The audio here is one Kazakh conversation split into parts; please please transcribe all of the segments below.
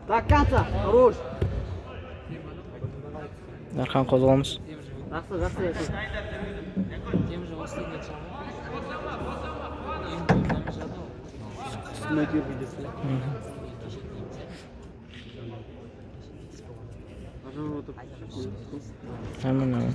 До конца, хорош. Дархан қозғалмыз. Жақсы, жақсы. Нормально.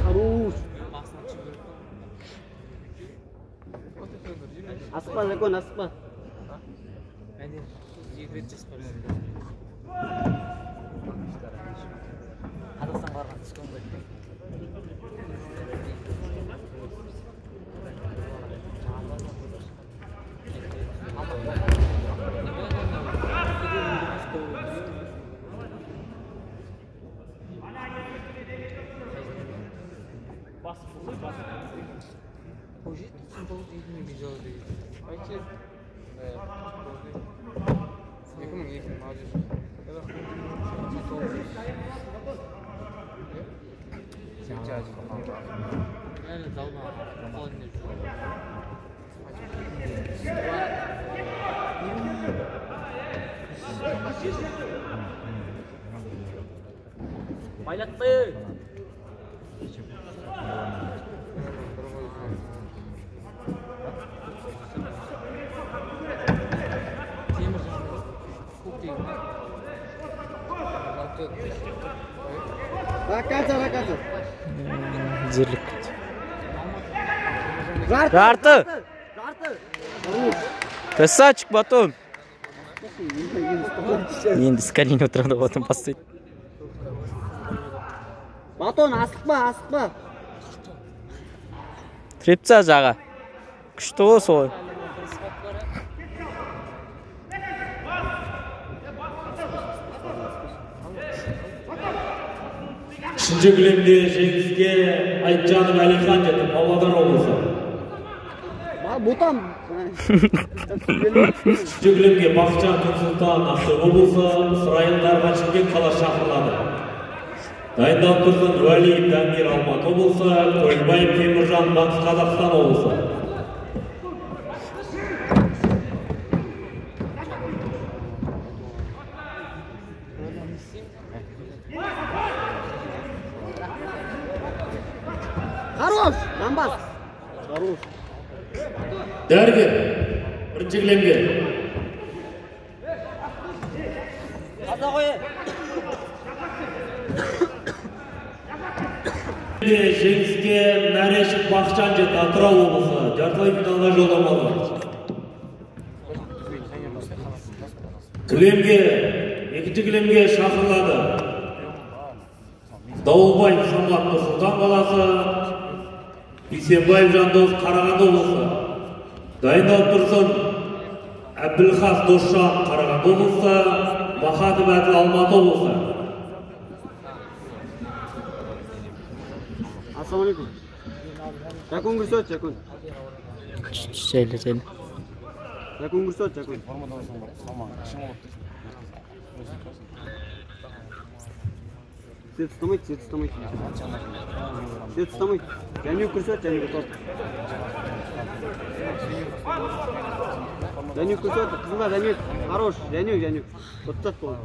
Хорош. Асықпа, Закон, асықпа. Байлатты. Тізерлік. Жарты. Красавчик, батон. Енді с колени отырады, батон бастайды. Батон, асықпа, асықпа. Трепца жаға. Күшті ғой солай. Үшінші кілемде жеңіске Айтжанов Әлихан жетті, Павлодар облысы. Ботан. Үшінші кілемге Бақытжан Күнсұлтан, Ақтөбе облысы, Ысрайыл Дархан, Шымкент қаласы шақырылады. Дайындалып тұрсын Уәлиев Дамир, Алматы облысы, Көлбаев Теміржан, Батыс Қазақстан облысы. Хорош, Донбасс. Хорош. Дәрігер, бірінші кілемге. Жеңіске Нарешев Бақытжан жетті, Атырау облысы. Жартылай финалға жолдама алды. Кілемге, екінші кілемге шақырылады. Дауылбаев Самат, Нұр-Сұлтан қаласы, Бейсенбаев Жандос, Қарағанды облысы. Дайындалып тұрсын Әбілхас Досжан, Қарағанды облысы, Махатов Әділ, Алматы облысы. Ассалаумағалейкум. Жакун кірсет, Жакун. Жайлы, жайлы. Жакун кірсе, Жакун. Свет ұстамайды, свет ұстамайды. Свет ұстамайды. Жәнібек кірсе, Жәнібек ұтады. Жәнібек кірсе, қызылда Жәнібек. Хорош, Жәнібек, Жәнібек. Ұтсақ болды.